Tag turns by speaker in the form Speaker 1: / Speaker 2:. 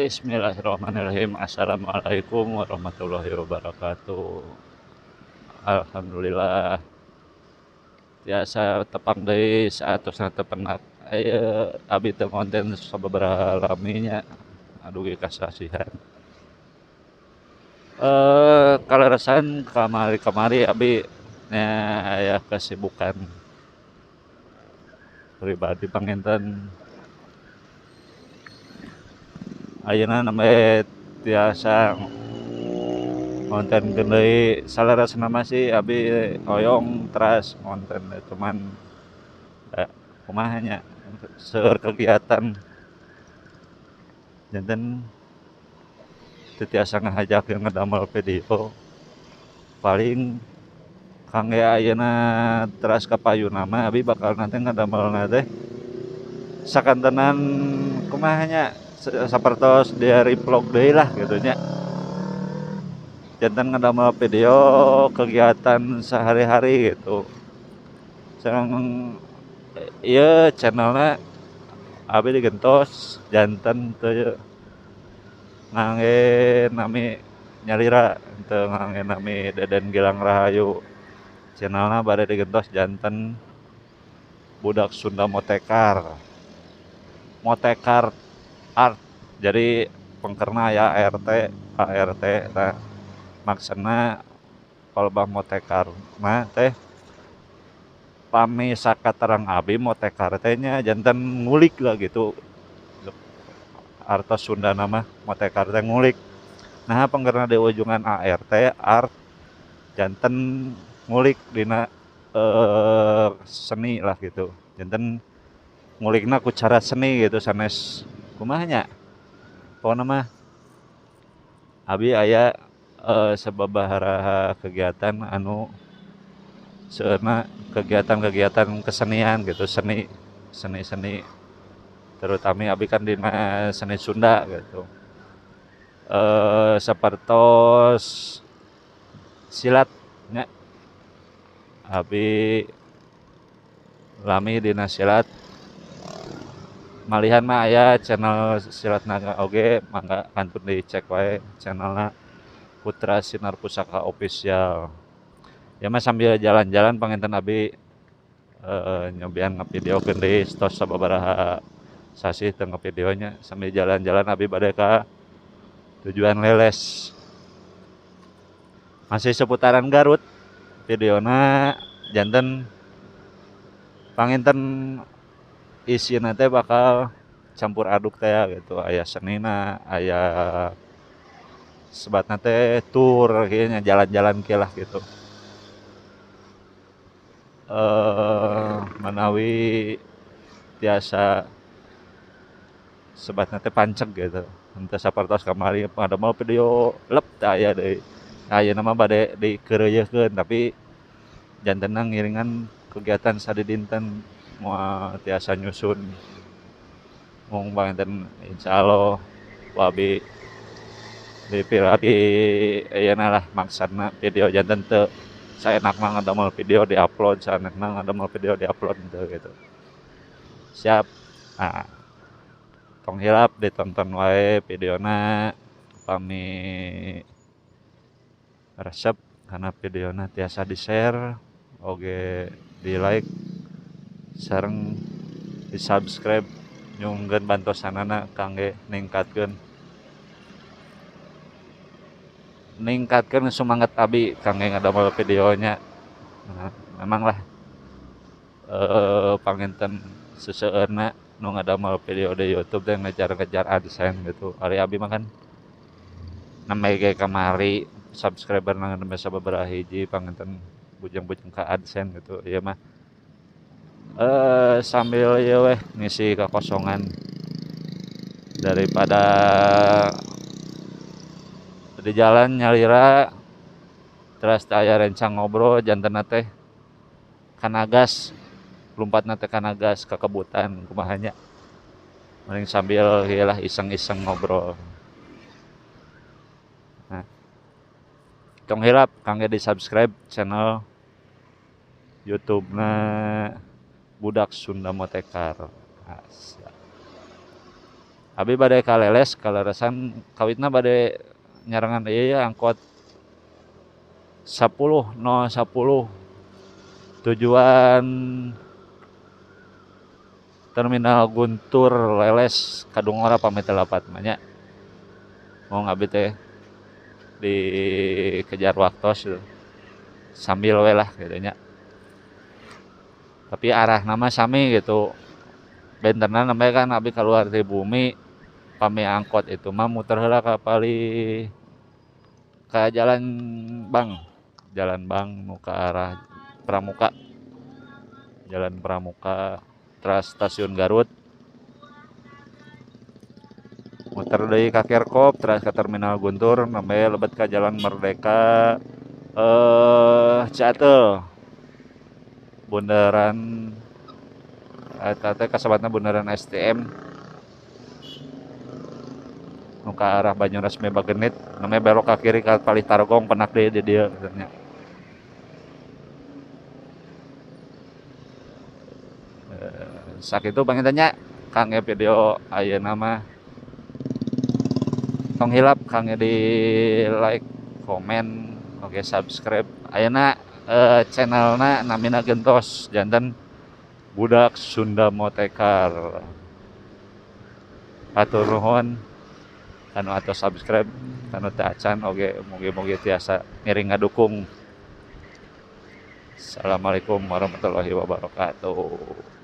Speaker 1: Bismillahirrahmanirrahim. Assalamualaikum warahmatullahi wabarakatuh. Alhamdulillah tiasa tepang deui saatosna tepenak. Aya abi teu konten sababaraha laminya aduh kasasihan. Kaleresan kamari-kamari abi nya aya kesibukan pribadi panginten. Ayeuna nembe tiasa konten deui saleresna mah sih abi hoyong teras konten cuman kumaha nya seueur kegiatan janten teu tiasa ngahajakeun ngadamel video paling kangge ayeuna teras ka payuna mah abi bakal nanti ngadamelna teh sakantenan kumaha nya sapertos diary vlog deui lah gitu nya. Janten ngadamel video kegiatan sehari-hari gitu. Sareng ieu channelna abi digentos janten teu ngangge nami nyalira teu ngangge nami Deden Gilang Rahayu. Channelna bade digentos janten Budak Sunda Motekar. Motekar Art. Jadi pengkerna ya ART ART tah maksudna palebah motekar mah teh pami sakaterang abi motekar teh nya janten ngulik lah gitu. Artos Sundana mah motekar teh ngulik. Nah pengkerna di ujungan ART art janten ngulik dina seni lah gitu. Janten ngulikna ku cara seni gitu sanes kumaha nya. Pokona mah abi aya sababaraha kegiatan anu seueurna kegiatan-kegiatan kesenian gitu, seni seni-seni terutama abi kan dina seni Sunda gitu. Sapertos silat nya abi lami dina silat. Malihan mah aya channel silat naga oge mangga kantun dicek wae channelna Putra Sinar Pusaka Official. Ya mah sambil jalan-jalan panginten abi nyobian ngavideokeun deui tos sababaraha sasih teu ngavideonya sambil jalan-jalan abi bade ka tujuan Leles. Masih seputaran Garut videona janten panginten isina teh bakal campur aduk teh gitu, aya senina, aya sebatna teh tur kieu nya jalan-jalan kieu lah gitu. Manawi tiasa sebatna teh panceg gitu. Henteu sapertos kamari ngadamel video lep teh aya deui. Ayeuna mah bade dikeureuyekeun tapi jantenna ngiringan kegiatan sadidinten moal tiasa nyusun. Mung panginten insyaallah ku abi dipilari ayeuna lah maksudna video janten teu saenakna ngadamel video diupload, saenakna ngadamel video diupload henteu gitu. Siap. Nah, tong hilap ditonton wae videona pami resep karena videona tiasa di-share oge di-like sareng di-subscribe nyungkeun bantosanana kangge ningkatkeun semangat abi kangge ngadamel videonya. Nah, memang lah panginten seseueurna nu ngadamel video di YouTube teh ngejar-ngejar AdSense gitu. Ari abi mah kan nembe ge kamari subscriber nembe sababaraha hiji panginten bujang-bujang ka AdSense gitu. Ieu mah sambil ieu weh ngisi kekosongan daripada di jalan nyalira terus aya rencang ngobrol jantenna teh kanagas lompatna teh kanagas kakebutan kumaha nya mending sambil ieu lah iseng-iseng ngobrol. Nah, tong hilap kangge di-subscribe channel YouTube-na Budak Sunda Motekar. Abi bade ka Leles kaleresan kawitna bade nyarengan ieu angkot 10.010 tujuan Terminal Guntur Leles Kadungora pamit lepat mah nya. Mau abi teh dikejar waktos gitu. Sambil we lah gitu nya. Tapi arah nama sami gitu. Bentenna namanya kan abi keluar dari bumi pami angkot itu mah muter heula ka palih ka Jalan Bang. Jalan Bang nu ka arah Pramuka. Jalan Pramuka teras Stasiun Garut. Muter deui ka Kerkop teras ka Terminal Guntur namanya lebet ka Jalan Merdeka Ciateul. Bundaran eta teh kasebatna Bundaran STM. Nu ka arah Banyuresmi Bagenit namanya belok ka kiri ka palih Tarogong penak deui di dieu nya. Sakitu panginten nya kangge video ayeuna mah. Tong hilap kangge di like, komen, oke subscribe. Ayeuna channelna namina gentos janten Budak Sunda Motekar. Hatur nuhun kanu atos subscribe, kanu teu acan oge mugi-mugi tiasa ngiring ngadukung. Assalamualaikum warahmatullahi wabarakatuh.